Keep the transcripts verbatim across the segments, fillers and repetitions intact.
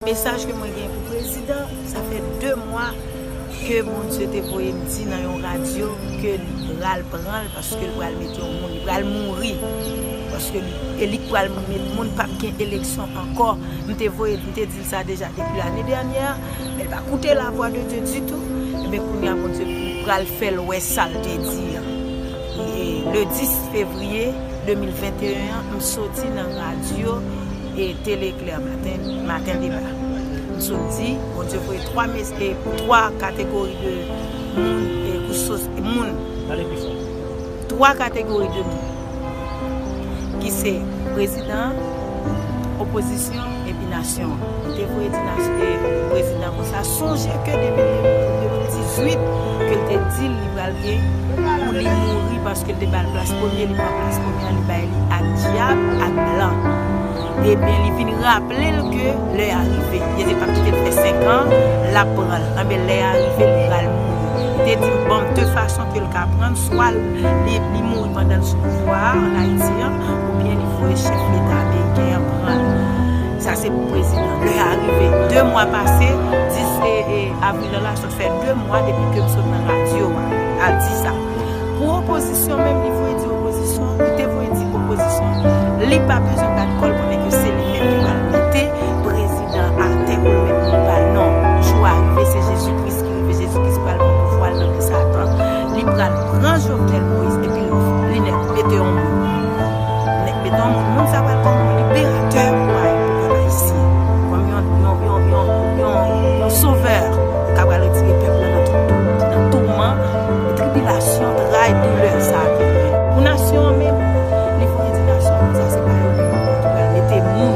Mesaj ke mwen gen pou prezidan, sa fè de mwa ke Bondye te voye m di nan yon radyo ke li pral pran l paske l pral mete yon moun, li pral mouri. Paske li, e li k pral met moun, p ap gen eleksyon ankò. M te voye, m te di l sa deja depi lane dènyè, men l pa koute lavwa de Dye ditou. Ebyen, kounye a, Bondye pral fè l wè sa l te di an. E le dis fevriye de mil venteyen an, m soti nan radyo e Tele Eklè maten, maten deba. M sot di, Bondye voye twa mes-, e twa kategori de moun, e pou sos-, moun. Twa kategori de moun. Ki se prezidan, opozisyon, epi nasyon an. Li te voye di nas-, e, prezidan konsa. Sonje ke depi de mil dizwit ke l te di l li pral gen pou li mouri paske l te ba l plas premye, li pran plas premye a, li bay li ak dyab, ak blan. Ebyen, li vin raple l ke lè a rive. Li te di l p ap kite l fè senk an, l ap pran l. Anben, lè a rive, li pral mouri. Li te di m, bon, de fason ke l ka pran l, swa li, li mouri pandan l sou pouvwa a, ann Ayiti an, oubyen li voye chèf leta ameriken an pran l. Sa se pou prezidan. Lè a rive. De mwa pase, dis, e, e, avril la, la sot fè de mwa depi ke m sot nan radyo a, al di sa. Pou opozisyon menm, li voye di opozisyon, li te voye di opozisyon, li pa bezwen bat kò l konnen ke se li menm ki pral mete prezidan atè pou l mete pou li pa l non. Jou a rive, se Jezi Kris ki rive, Jezi Kris pral pran pouvwa l nan men Satan. Li pral pran Jovenel Moïse epi li mete yon moun. Nèg mete yon moun, moun sa pral kòm yon liberatè pou ay-, pou pèp ayisyen. Kòm yon, yon, yon, yon, yon, yon sovè k ap pral retire pèp la nan tout, tout, nan touman, tribilasyon, tray, doulè sa a. Pou nasyon an menm, li voye di nasyon an, sa se pa yo menm ki pral mete moun.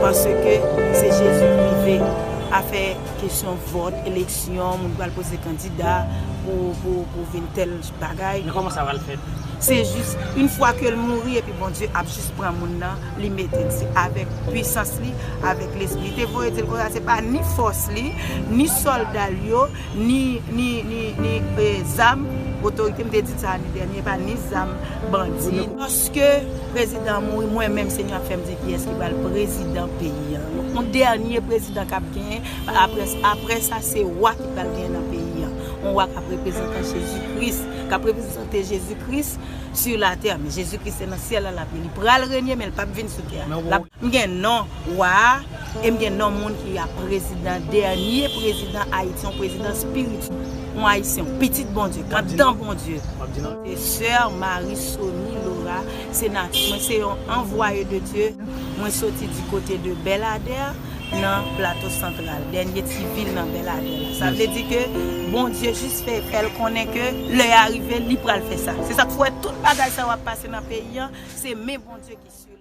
Paske se Jezi ki rive. Afè kesyon vòt, eleksyon, moun pral poze kandida pou, pou, pou vin tèl bagay. Men kòman sa pral fèt? Se jis, yon fwa ke l mouri, epi Bondye ap jis pran moun nan, li mete l. Se avèk pwisans li, avèk lespri. Li te voye di l konsa, se pa ni fòs li, ni sòlda l yo, ni, ni, ni, ni, e, zam, otorite, m te di sa ane dènye, pa ni zam bandi. Lòske prezidan an mouri, mwen menm, Senyè ap fè m di kiyès ki pral prezidan peyi an. Yon dènye prezidan k ap genyen, apre, apre sa, se wa ki pral genyen nan peyi an. Yon wa k ap reprezante Jezi Kris, k ap reprezante Jezi Kris sur la terre. Men Jezi Kris se nan syèl la l ap ye. Li pral renye, men l p ap vin sou tè a. L ap, m gen non wa a, e m gen non moun ki ap prezidan, dènye prezidan Ayiti, yon prezidan espirityèl, yon ayisyen, yon pitit Bondye, k andan Bondye. Se sè Marie Sony Laura, se nat-, mwen se yon anvwaye de Dye. Mwen soti di kote de Bèladè, nan Plato Santral, dènye ti vil nan Bèladè la. Sa vle di ke Bondye jis fè, fè l konnen ke lè a rive, li pral fè sa. Se sa k fè tout bagay sa yo ap pase nan peyi an, se men Bondye ki sou li.